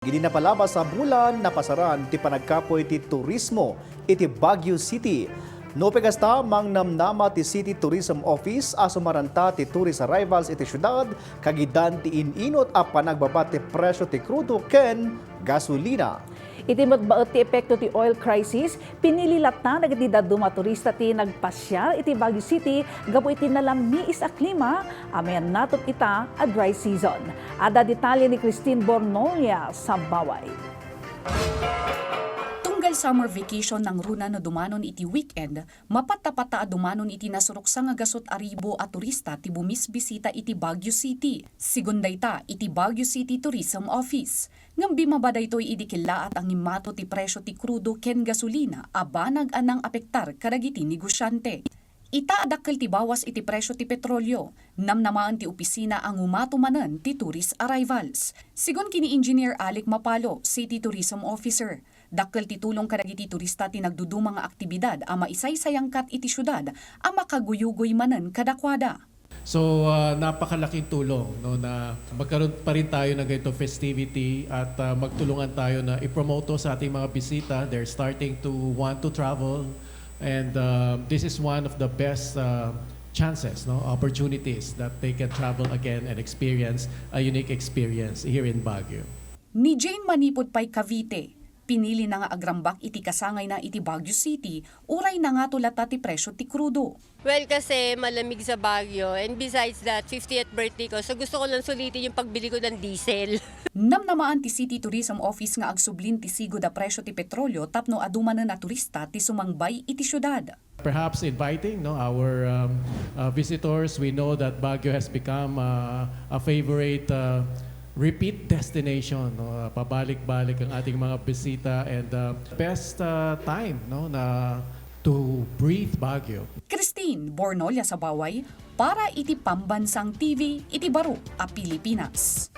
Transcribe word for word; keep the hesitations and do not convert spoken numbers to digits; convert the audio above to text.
Idi napalabas a bulan, napasaran ti panagkapuy ti turismo iti Baguio City. Nupay kasta, mangnamnama ti City Tourism Office a sumaranta ti tourist arrivals iti siudad, kagidan ti in-inut a panagbaba ti presyo ti krudo ken gasolina. Iti met baet ti epekto ti oil crisis, pinili latta dagiti dadduma a turista ti nagpasiar iti Baguio City gapu iti nalammiis a klima a mayannatut ita a dry season. Adda detalye ni Christine Bornolia Sabaway. Tunggal summer vacation nangruna no dumanon iti weekend, mapatta-patta a dumanon iti nasurok sangagasut a ribu a turista ti bumisbisita iti Baguio City. Sigun dayta iti Baguio City Tourism Office. Ngem bimaba daytoy idi kellaat a ngimmato ti presyo ti krudo ken gasolina a banag a nangapektar kadagiti negosiante. Ita a dakkel ti bawas iti presyo ti petrolio, namnamaen ti opisina a ngumato manen ti tourist arrivals. Sigun ken ni Engineer Alec Mapalo, City Tourism Officer, dakkel ti tulong kadagiti turista ti nagduduma nga aktibidad a maisaysayangkat iti siudad a makaguyugoy manen kadakuada. So, ah, napakalaking tulong, no, na magkaroon pa rin tayo ng ganito festivity at, ah, magtulungan tayo na i-promote to sa ating mga bisita. They're starting to want to travel, and, ah, this is one of the best, ah, chances, no, opportunities that they can travel again and experience a unique experience here in Baguio. Ni Jane manipud pay Cavite, pinili na nga agrambak iti kasangayna iti Baguio City, uray nangato latta ti presyo ti krudo. Well, kasi malamig sa Baguio, and besides that, fiftieth birthday ko, so gusto ko lang sulitin yung pagbili ko ng diesel. Namnamaan ti City Tourism Office nga agsublin ti sigud a presyo ti petrolyo tapno adu manen a turista ti sumangbay iti siudad. Perhaps inviting, no, our, um, uh, visitors. We know that Baguio has become, uh, a favorite, uh, repeat destination, no? Uh, pabalik-balik ang ating mga bisita, and, uh, best, uh, time, no, na to breathe Baguio. Christine Bornolia Sabaway para iti Pambansang T V iti baro a Pilipinas.